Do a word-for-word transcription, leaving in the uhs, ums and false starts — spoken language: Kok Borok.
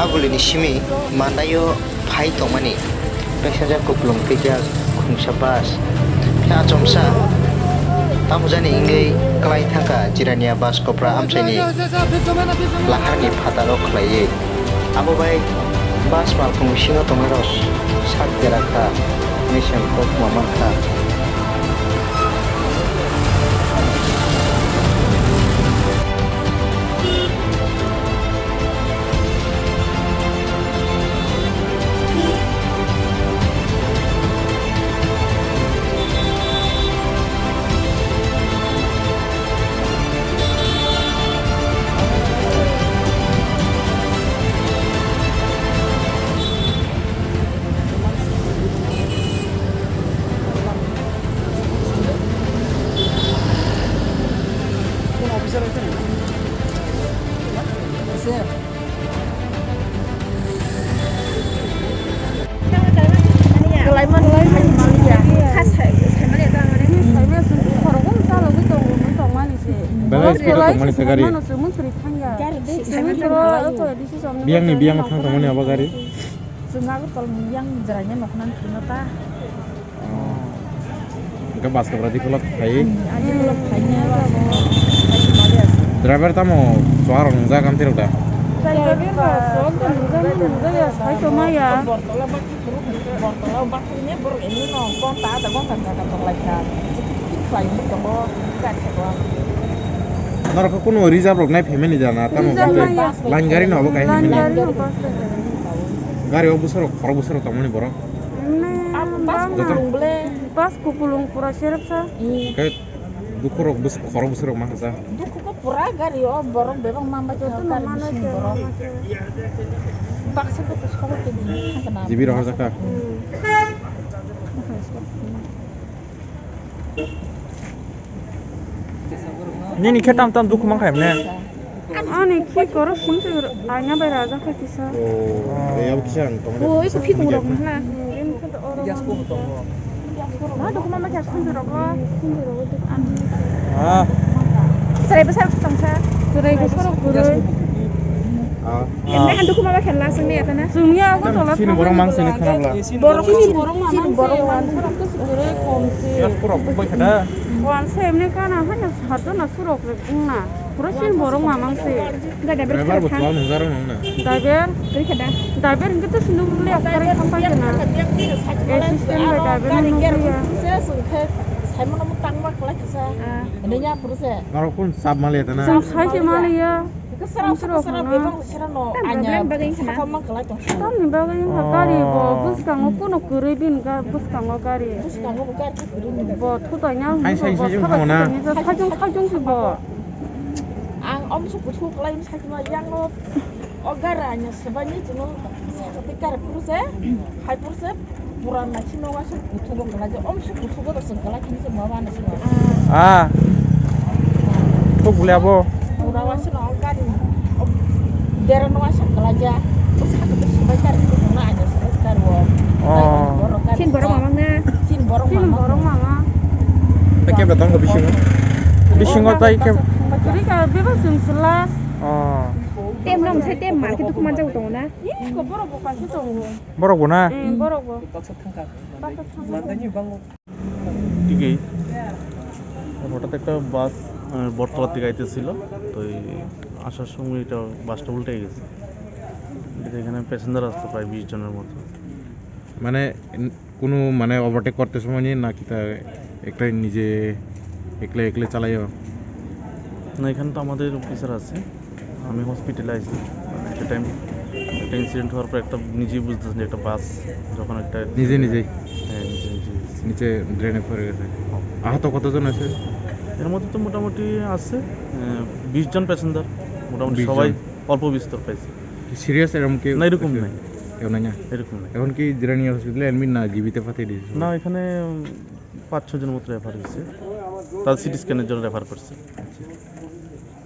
Gulini simi mandaio phai tongmani passenger kupulung twijak khungsa bus. Phiya achomsa tamo jani wngwi klai thangkha Jirania bus kopra amchaini laharni phataro khlaiwi. Abo bai bus malkhung bisingo tongnairok sak bera kha hwnwi se ang kok ma mankha. Belai speed o tongmani se gari. Biyangni biyang thang tongmani abo gari. Chwng Agartala ni yang jwraino noknan khwlwma ta. Hwnkhe bus kopra dikholo khai. Ani ulo khaina. Driver tamo chuwak rok nungjak amtwi rok da? Driver ba chuwak da nungjak mano nungjak ya, sai tongma ya. Bortola bak, bortola bak ni borok ini no gonta ada gonta jaga tong lai kha. Khlai ni tongo gari sabo. Norok khe kunu reserve rok nai phaimani jana tamo line gari no obo kai phaimani. Gari o bwsarok khorok bwsarok tongmani borok. Emne bang nang bole. Bus kupulung pura serepsa. Khe dukhorok bwsarok khorok bwsarok ma kha sa. Dukhu ko pura gari o borok bebak ma bai joto no mano bisingo borok. Baksa ko to sokol ke di thangkana. Jibi rohor jakha. Nini khe tam tam dukhu mankha emne. Ani khi koro sungsi aina bai raja kha kisa. Oh, eh, abo kisa ang tong. Oh, iko khi kong rok na. Ma dukhu mama kya sungsi rok lo. Ah. Serai besar tongsa. Serai besar rok gurui. Ah. Emne han dukhu mama kya lasung ni atana. Sungya ko tola. Sini borok mang sini khana bla. Borok sini borok mang sini borok mang. Borok sini borok mang sini. Wan se emne kana hanya harjo na surok le bung na. Pura sin borok mamang se. Driver bo twang nung jaro nung na. Driver. Driver hingke to sinu le akari kampai kena. Assistant bai driver nung nung ya. Norok kun sab mali tana. Sab sai se mali ya. Sero no anya saka mang kalai tong. Tamni bagwi wngkha gari bo bwskango kuno kwrwi bini ga bwskango gari. Bwskango bo gari kwrwi ni. Bo thutai na. Hai sai sai jung thango na. Sajung sajung si bo. Ang om su kuthu kalai sajung yang no. O gari anya sebai ni chino. Saka te gari puru se. Hai puru se. Pura naising no waisa kuthugo kwlaijak, omsa kuthugo da chwng kwlai khe se ma mano se. Ah. Thuk bole abo. Pura waisa no gari. Dera no waisa kwlaijak. Saka te sibai gari kuthugo na aja sibai gari o. Oh. Sin borok mamang na. Sin borok mamang. Sin borok mamang. Tei kebo tongo bisingo. Bisingo tei kebo. Turi ka bebo chwng se last. Oh. Tem no msai tem market duk manjak tongo na. Ih, ko borok bo kaisa tongo. Borok bo na? Mm, borok bo. Baksa thangkha. Baksa thangkha. Mandaini bango. দিকেই হঠাৎ একটা বাস, আহ, বটতলার দিকে আইতেছিল। তো এই আসার সময় এটা বাসটা উল্টে গেছে। এটা এখানে প্যাসেঞ্জার আসতো প্রায় বিশ জনের মতো। মানে, ন-, কোনো মানে ওভারটেক করতে সময় নিয়ে না কিতা একলাই নিজে একলা একলা চালাইও? না, এখানে তো আমাদের অফিসার আছে। আমি হসপিটালে আইছি, মানে, একটা টাইম, একটা ইনসিডেন্ট হওয়ার পর একটা নিজেই বুঝতেছেন যে একটা বাস যখন একটা নিজে নিজেই? হ্যাঁ, নিজে নিজেই। নিচে ড্রেনে পড়ে গেছে। হ্যাঁ। আহত কতজন আছে? এর মধ্যে তো মোটামুটি আছে, আহ, বিশ জন প্যাসেঞ্জার, মোটামুটি বিশ জন। সবাই অল্প বিস্তর পাইছে। কি সিরিয়াস এরকম কেউ? না, এরকম নাই। কেউ নাই না? এরকম নাই। এখন কি জিরানি হসপিটালে অ্যাডমিট না জিবিতে পাঠিয়ে দিয়েছে? না, এখানে, উম, পাঁচ ছয় জন মতো রেফার হয়েছে, তাদের সিটি স্ক্যানের জন্য রেফার করছে। আচ্ছা।